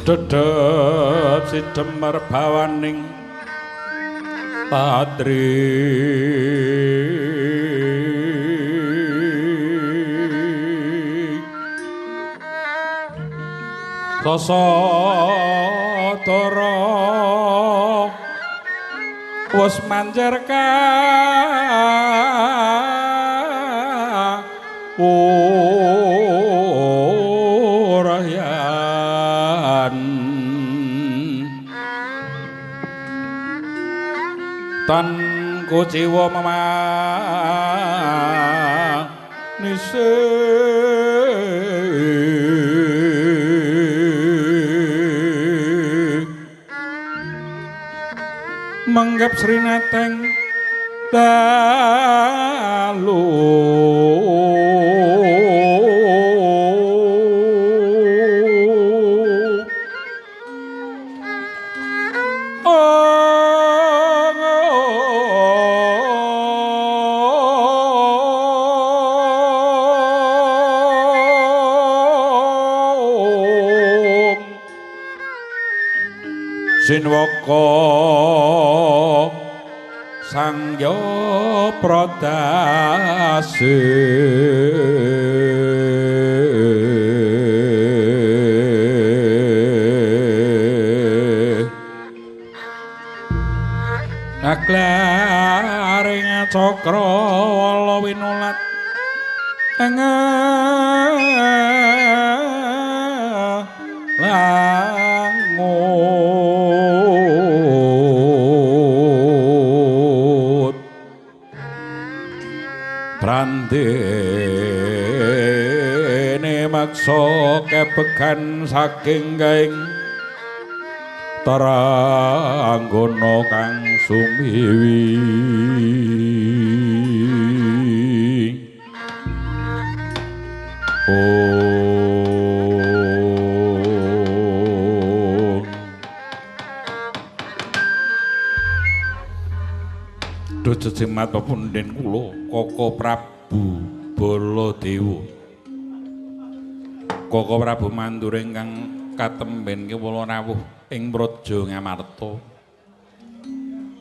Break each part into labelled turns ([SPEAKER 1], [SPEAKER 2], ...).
[SPEAKER 1] Dedep sidemar bawaning patri Sasatara wis manjer ka urayan tan kuciwa memanise menggap srinateng dalu Sinwaka Sangya Pradase Aklaring cakra wala winulat langut Brandene maksa kebegan saking gaing Taranggana kang sumiwi. Om. Duh jejimat pepunden kula Koko Prabu Baladewa. Koko Prabu Mandura ingkang katemben kewala rawuh ing Praja Ngamarta.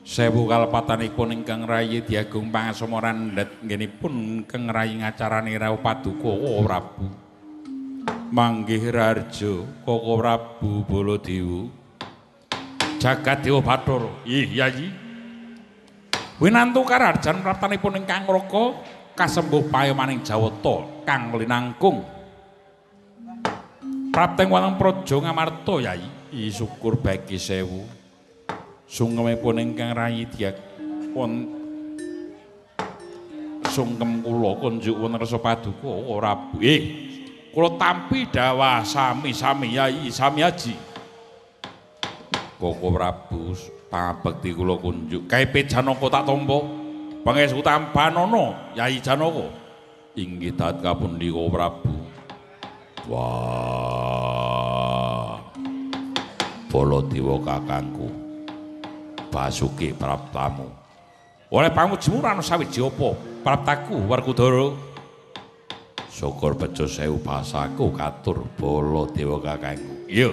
[SPEAKER 1] Sewu kalepatanipun ingkang rayi Diagung pangasoma randhat nggenipun ingkang rayi ngacarani rawuh paduka Koko Prabu. Manggih raharja Koko Prabu Baladewa. Jagat Dewa Bathara. Ih Yayi. Winantu karaharjan praptanipun ingkang raka kasembuh payomaning Jawata kang linangkung. Prapteng wonten Praja Ngamarta Yayi. I syukur bagi sewu. Sungkemipun ingkang rayi Diagung sungkem kula kunjuk wonten rasa paduka Prabu. Kula tampi dawah sami-sami Yayi sami aji. Koko Prabu pangabekti kula kunjuk. Kaepe Janaka tak tampa. Pangestu tampanana Yayi Janaka. Inggih dat kapundi Koko Prabu. Wah. Baladewa kakangku Basuki praptamu. Oleh pamujimu ora ana sawiji apa praptaku Werkudara. Syukur bejo sewu basaku katur Baladewa kakangku. Iya.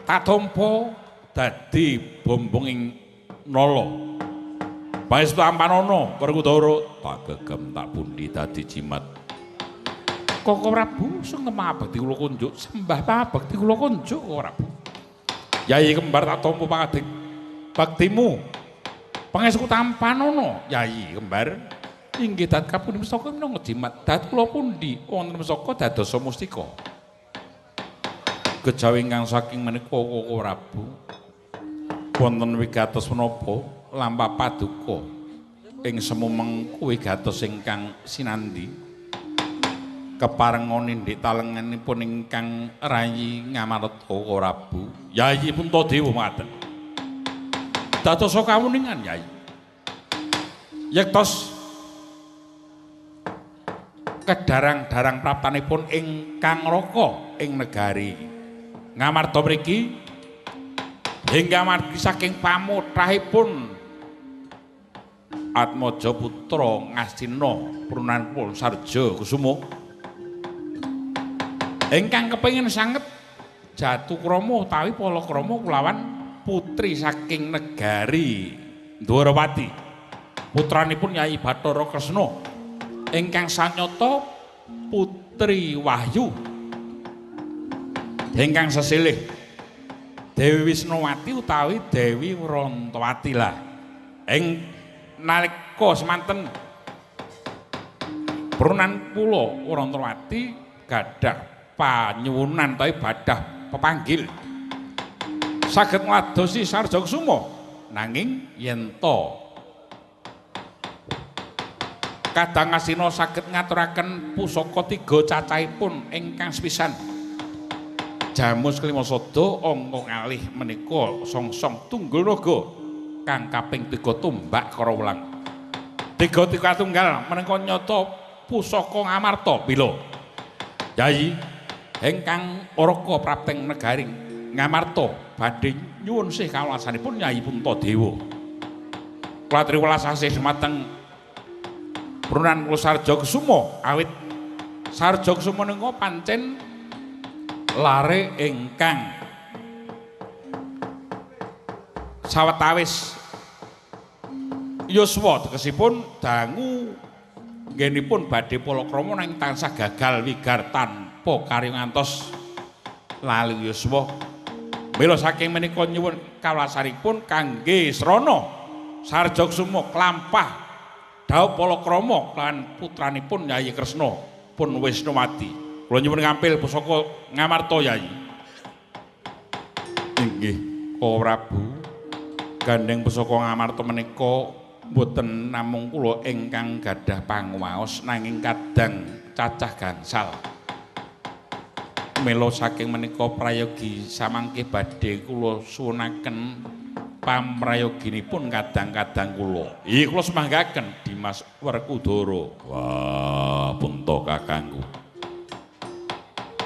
[SPEAKER 1] Tak tampa dadi bombonging nala. Pangestu tampanana Werkudara, tak gegem tak pundi dadi jimat. Koko Prabu sungkem pangabekti kula kunjuk, sembah pangabekti kula kunjuk Koko Prabu. Yayi kembar tak tampa pangadik baktimu. Pangestu tampanana Yayi kembar. Inggih dat kapundi mestaka minangka jimat. Dat kula pundi wonten mestaka dadosa mustika. Kejawi ingkang saking menika Koko Prabu wonten wigatos menapa lampah paduka ing semu mengku wigatos ingkang sinandi keparenga nindhik talenganipun ingkang rayi Ngamarta Koko Prabu. Yayi Puntadewa mekaten. Dadosa kawuningan Yayi. Yektos kedarang-darang praptanipun ingkang raka ing negari Ngamarta mriki hingga margi saking pamothahipun Atmaja putra Ngastina prunanipun Sarja Kusuma ingkang kepengin sanget jatukrama utawi palakrama kulawan putri saking negari Dwarawati, putranipun Yayi Bathara Kresna ingkang sanyata putri Wahyu ingkang sesilih Dewi Wisnowati utawi Dewi Wrontowati. Lah ing nalika semanten prunan kula Wrontowati gadah panyuwunan utawi badah pepanggil saged ngladosi Sarja Kusuma, nanging yen to Kadang Ngastina saged ngaturaken pusaka tiga cacahipun ingkang sepisan Jamus kelima sada angka kalih menika songsong tunggul naga kang kaping 3 tombak karawulang. Tiga tiga tunggal menika nyata pusaka Ngamarta. Bila Yayi ingkang raka prapteng negari Ngamarta badhe nyuwun sih kawelasanipun Yayi Puntadewa. Kula aturi welas asih dumateng Prunan kula Sarja Kusuma, awit Sarja Kusuma nika pancen lare ingkang sawetawis yuswa, tegesipun dangu nggenipun badhe palakrama nanging tansah gagal wigar tanpa karya ngantos lali yuswa. Mila saking menika nyuwun kawelasanipun kangge srana Sarja Kusuma klampah dhaup palakrama lan putranipun Yayi Kresna pun Wisnowati. Kula nyuwun ngampil pusaka Ngamarta Yayi. Inggih, Koko Prabu. Gandeng pusaka Ngamarta menika mboten namung kula ingkang gadah panguwaos nanging kadang cacah gangsal. Mila saking menika prayogi samangke badhe kula suwunaken pamrayoginipun kadang-kadang kula. Iya kula semanggaken Dimas Werkudara. Wah, punta kakangku.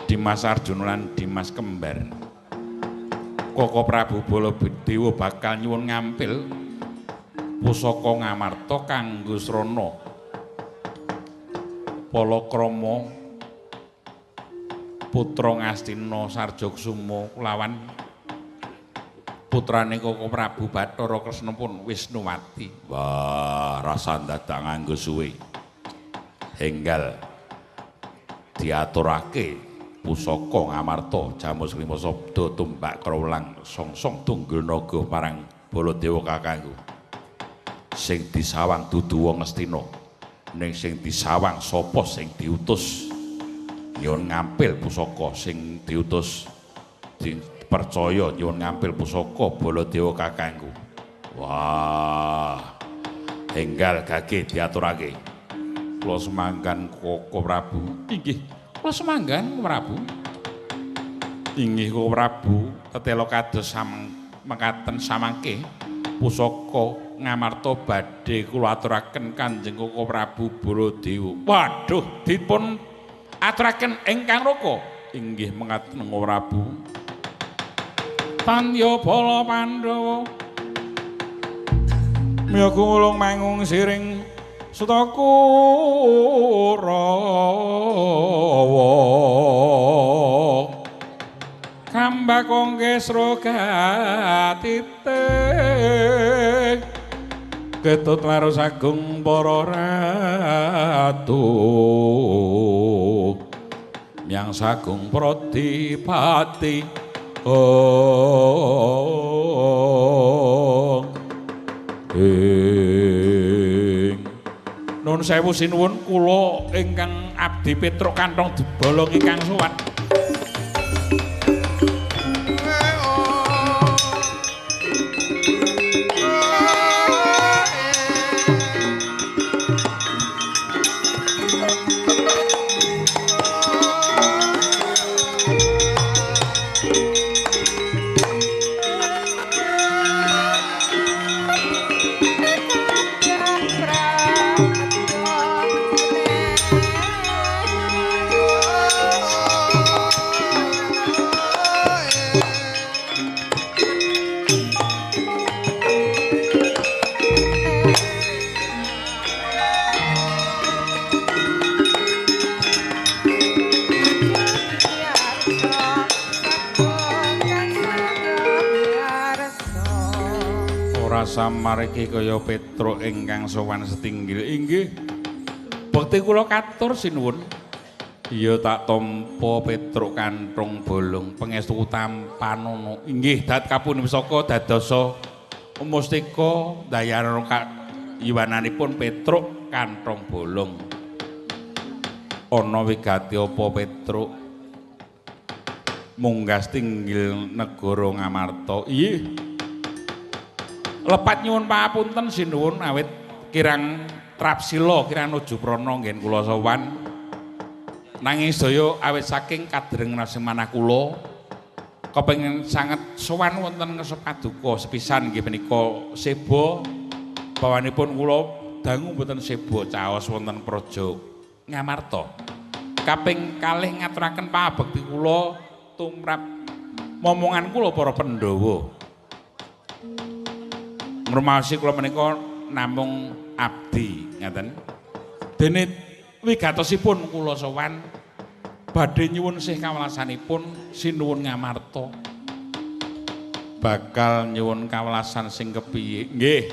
[SPEAKER 1] Dimas Arjuna lan Dimas Kembar. Koko Prabu Baladewa bakal nyuwun ngampil pusaka Ngamarta kanggo srana palakrama putra Ngastina Sarja Kusuma kulawan putrane Koko Prabu Bathara Kresna pun Wisnuwati. Wah, rasa dadak nganggo suwe. Enggal diaturake pusaka Ngamarta Jamus lima sabda tumbak krawulang songsong tunggul naga marang Baladewa kakangku. Sing disawang dudu wong Ngastina, ning sing disawang sapa sing diutus nyuwun ngampil pusaka, sing diutus dipercaya nyuwun ngampil pusaka Baladewa kakangku. Wah, enggal gage diaturake. Kula semanggan Koko Prabu. Inggih, kula semanggan Prabu. Inggih Koko Prabu, tetela kados mekaten samangke pusaka Ngamarta badhe kula aturaken Kanjeng Koko Prabu Baladewa. Waduh, dipun aturaken ingkang raka. Inggih mekaten Prabu. Tandya bala Pandhawa miya gumulung mangung siring suta Kurawa kambakong kesra gatite ketut larus agung para ratu myang sagung pradipati. Oh, ing nun sewu sinuwun kula ingkang abdi Petruk Kanthong Debolong ingkang sowan. Samar iki kaya Petruk ingkang sowan setinggil. Inggih. Bekti kula katur sinuwun. Iya tak tampa Petruk Kanthong Bolong pangestu tampanana. Inggih dat kapun wisaka dadosa mustika dayana kayuwananipun Petruk Kanthong Bolong. Ana wigati apa Petruk munggah tinggil negara Ngamarta? Inggih. Lepat nyuwun pangapunten sinuwun awit kirang trapsila kirang nuju prana nggen kula sowan. Nanging sedaya awit saking kadreng manah kula kepengin sanget sowan wonten ngarsa paduka sepisan nggih punika seba bawanipun kula dangu mboten seba caos wonten praja Ngamarta. Kaping kalih ngaturaken pabekti kula tumrap momongan kula para Pandhawa. Ngrumaosi kula menika namung abdi ngaten. Dene wigatosipun kula sowan badhe nyuwun sih kawelasanipun sinuwun Ngamarta. Bakal nyuwun kawelasan sing kepiye? Nggih.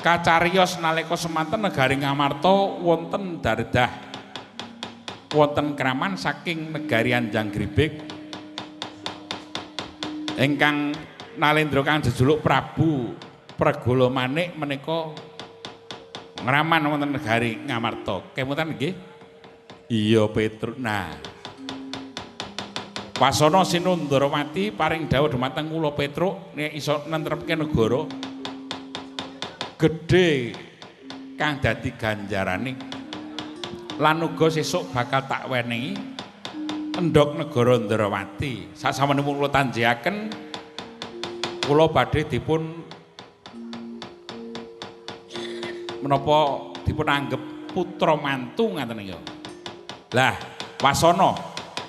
[SPEAKER 1] Kacariyos nalika semanten negari Ngamarta wonten dardah wonten kraman saking negari Anjang Gribik ingkang nalendra kang jejuluk Prabu Pregala Manik menika ngraman wonten negari Ngamarta. Kemutan nggih? Iya Petruk. Nah. Wasana Sinundrawati paring dawuh dumateng kula Petruk nek iso nentremke negara gedhe kang dadi ganjarane. Lan uga sesuk bakal tak wenehi endhog negara Ndrawati. Sasampunipun kula tanjiaken kula badhe dipun menapa dipun anggep putra mantu ngaten ya. Lah, wasana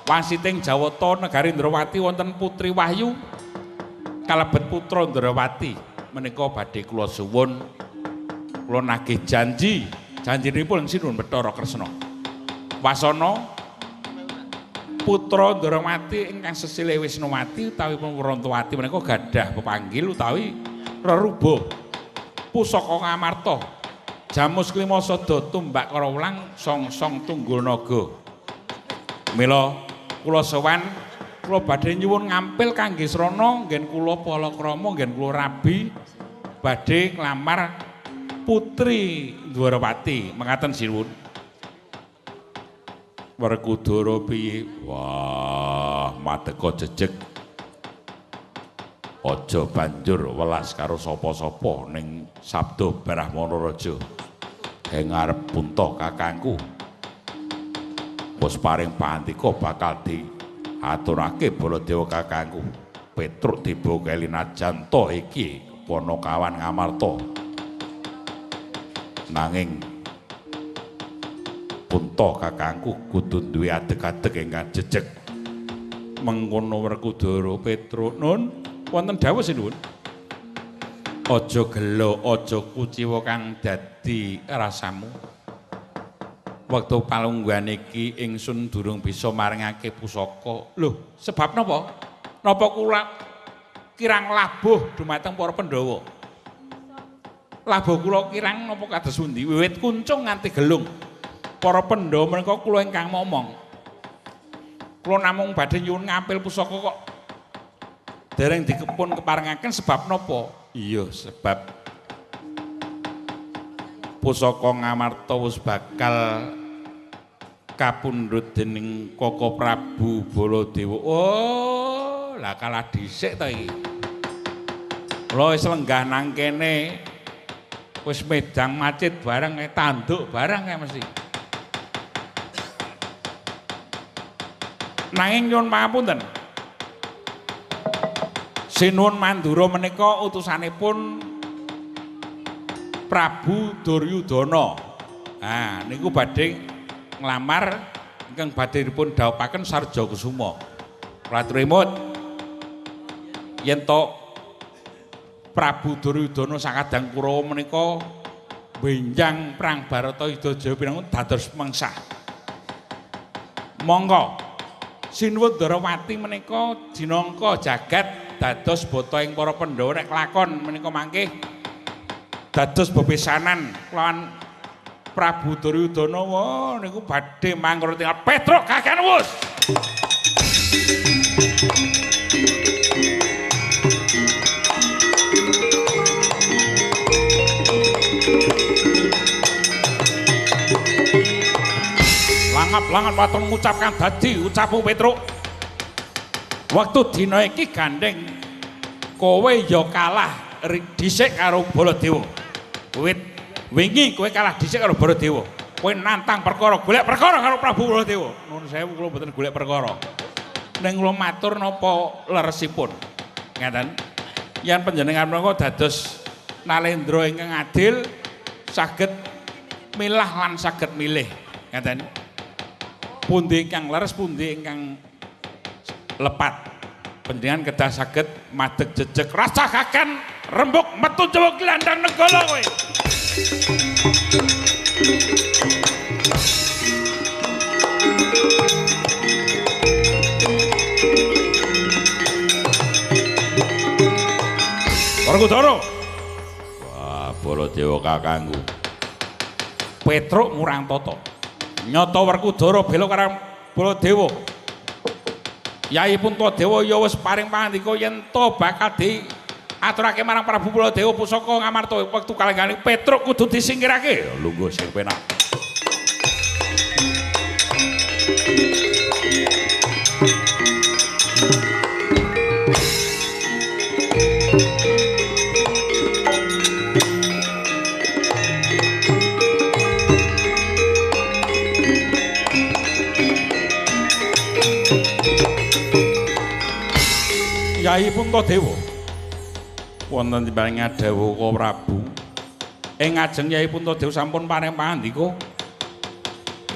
[SPEAKER 1] wasiting Jawata negari Ndrawati wonten Putri Wahyu kalebet putra Ndrawati menika badhe kula suwun kula nagih janji janjinipun Sinuwun Bathara Kresna. Wasana putra Ndrawati ingkang sesilih Wisnuwati utawi Wurantawati menika gadah pepanggil utawi reruba pusaka Ngamarta. Jamus klima sada tumbak karawulang songsong tunggul naga. Mila kula sowan kula badhe nyuwun ngampil kangge srana nggen kula palakrama nggen kula rabi badhe nglamar Putri Dwarawati. Mekaten sinuwun. Werkudara piye? Wah, madeka jejeg. Aja banjur welas karo sapa-sapa ning sabda Brahmana Raja. Ing ngarep punta kakangku. Wis paring pantika bakal diaturake Baladewa kakangku. Petruk dibokeli najan ta iki Panakawan Ngamarta. Nanging punta kakangku kudu duwe adeg-adeg ingkang jejeg. Mengkono Werkudara Petruk nun. Wonten dawuh sinuwun. Aja gelo, aja kuciwa kang dadi rasamu. Wektu palungguhan iki ingsun durung bisa maringake pusaka. Lho, sebab napa? Napa kula kirang labuh dumateng para Pandhawa? Labuh kula kirang napa kados pundi? Wiwit kuncung nganti gelung. Para Pandhawa menika kula ingkang momong. Kula namung badhe nyuwun ngampil pusaka kok dereng dipun keparengaken sebab napa? Iya, sebab pusaka Ngamarta wis bakal kapundhut dening Koko Prabu Baladewa. Oh, lah kalah dhisik to iki. Kula wis lenggah nang kene wis medang macit bareng tanduk bareng kae mesti. Nanging nyuwun pangapunten. Sinuwun Mandura menika utusanipun Prabu Duryudana. Nah, niku badhe nglamar ingkang badhe dipun dhawuhaken Sarja Kusuma. Ratu Imut yen to Prabu Duryudana sakadang Kurawa menika benjang perang Baratayuda Jaya pinangun dados mengsah. Monggo Sinuwun Ndarawati menika jinangka jagat dados bata ing para Pandhawa nek kelakon menika mangke dados bebesanan kelawan Prabu Duryudana. Wah niku badhe mangkura tinggal Petruk kakean wus. Langap-langan waton ngucapkan dadi ucapu Petruk. Wektu dina iki gandeng kowe ya kalah dhisik karo Baladewa. Wiwit wingi kowe kalah dhisik karo Baladewa. Kowe nantang perkara, golek perkara karo Prabu Baladewa. Nuwun sewu kula mboten golek perkara. Ning kula matur napa leresipun. Ngaten. Yen panjenengan menika dados nalendra ingkang adil saged milah lan saged milih. Ngaten. Pundi ingkang leres, pundi ingkang lepat. Panjenengan kedah saged madeg jejeg rasa kaken rembug metu Jawa glandang negala kowe. Werkudara. Wah, Baladewa kakangku. Petruk ngurang tata. Nyata Werkudara bela karo Baladewa. Yai Puntadewa ya wis paring pangandika yen to bakal diaturake marang Prabu Baladewa pusaka Ngamarta wektu kalenggane Petruk kudu disingkirake. Lungguh sing penak. Yai Puntadewa wonten timbang ngadhawuh Prabu ing ngajeng Yai Puntadewa sampun paring pangandika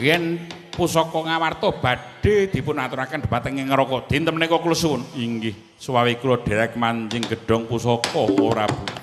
[SPEAKER 1] yen pusaka Ngamarta badhe dipun aturaken dhumateng ing neraka. Dinten menika kula suwun. Inggih, suwawi kula derek manjing gedhong pusaka Prabu.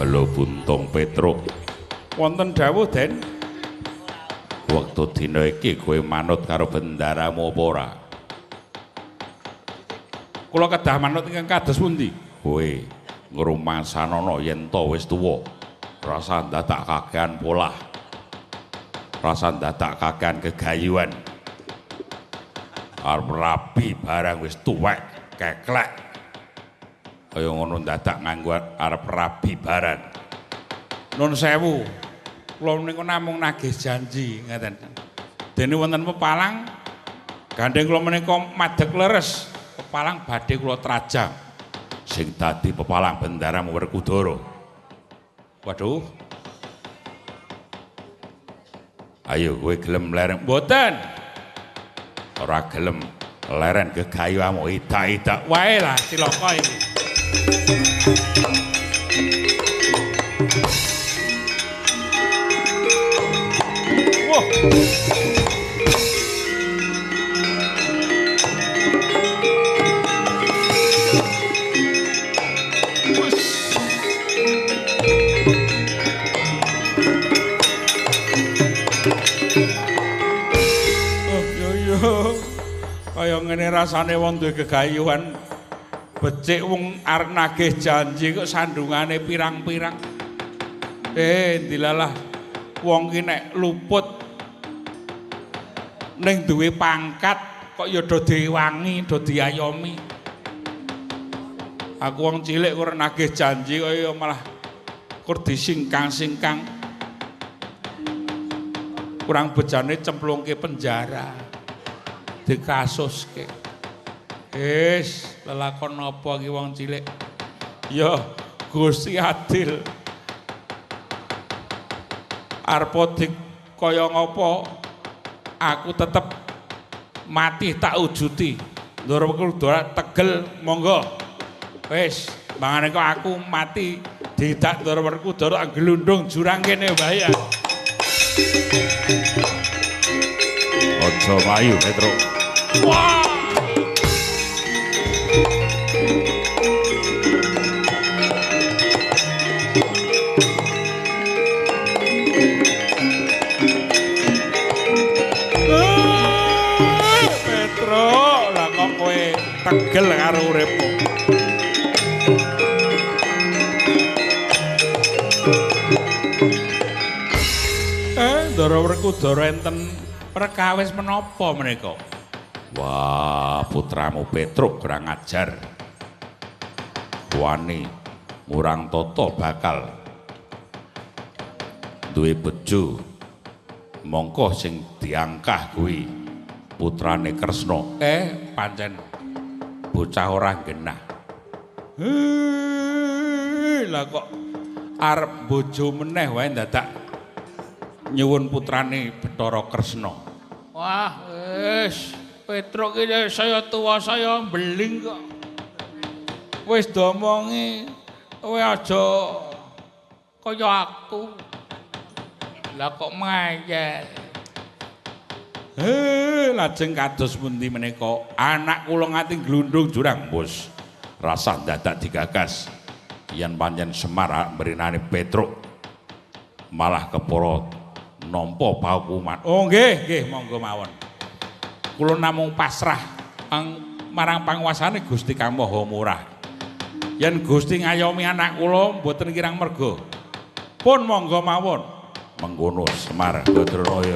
[SPEAKER 1] Halo Buntung Petruk. Wonten dawuh, Den. Wektu dina iki kowe manut karo bendaramu apa ora? Kula kedah manut ingkang kados pundi? Kowe ngrumasanana yen to wis tuwa, rasa dadak kakean polah, rasa dadak kakean gegayuhan. Arep rabi barang wis tuwek, keklek. Kaya ngono dadak nganggo arep rabi barang. Nun sewu, kula niku namung nagih janji ngaten. Dene wonten pepalang gandeng kula menika madeg leres, pepalang badhe kula trajang. Sing dadi pepalang bendaramu Werkudara. Waduh. Ayo kowe gelem lereng? Mboten. Ora gelem leren gegayuhamu idak-idak wae lah cilaka iki. Wah. Oh, yo yo. Kaya ngene rasane wong duwe gegayuhan becik wong arep nagih janji kok sandungane pirang-pirang. Ndilalah wong ki nek luput ning duwe pangkat kok ya do diwangi, do diayomi. Aku wong cilik kok nagih janji kok ya malah kur disingkang-singkang. Kurang bejane cemplungke penjara. Dikasuske. Wis, lelakon apa iki wong cilik? Ya Gusti adil. Arep dik kaya ngapa aku tetep mati tak ujuti. Ndoro Werkudara tegel monggo. Wis, mangane kok aku mati didak Ndoro Werkudara glundung jurang kene bahaya. Aja mayu, Petruk. Wah! Petruk, lah kok kowe tegel karo uripmu. Ndara Werkudara enten perkawis menapa menika? Wah, putramu Petruk kurang ajar. Wani ngurang tata bakal duwe bojo. Mongko sing diangkah kuwi putrane Kresna. Pancen bocah ora genah. Lah kok arep bojo meneh wae dadak nyuwun putrane Bathara Kresna. Wah, wis Petruk iki saya tuwa saya mbeling kok. Wis domongi kowe aja kaya aku. Lah kok ngeyel. Lajeng kados pundi menika? Anak kula nganti glundung jurang, Bos. Rasah dadak digagas. Yen pancen Semar mrinane Petruk malah kepara nampa pahukuman. Oh nggih, nggih monggo mawon. Kula namung pasrah marang panguwasane Gusti Kang Maha Murah. Yen Gusti ngayomi anak kula mboten kirang merga. Pun monggo mawon. Mengkono Semar Badranaya.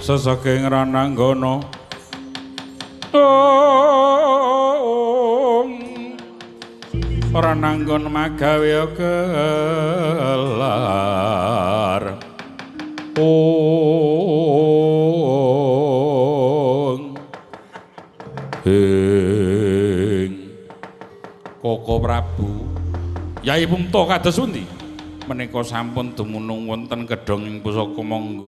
[SPEAKER 1] Seseging rananggana Rananggon magawe gelar. Ong ing Koko Prabu Yai Pumto kados pundi? Menika sampun dumunung wonten gedhong ing pusaka, monggo.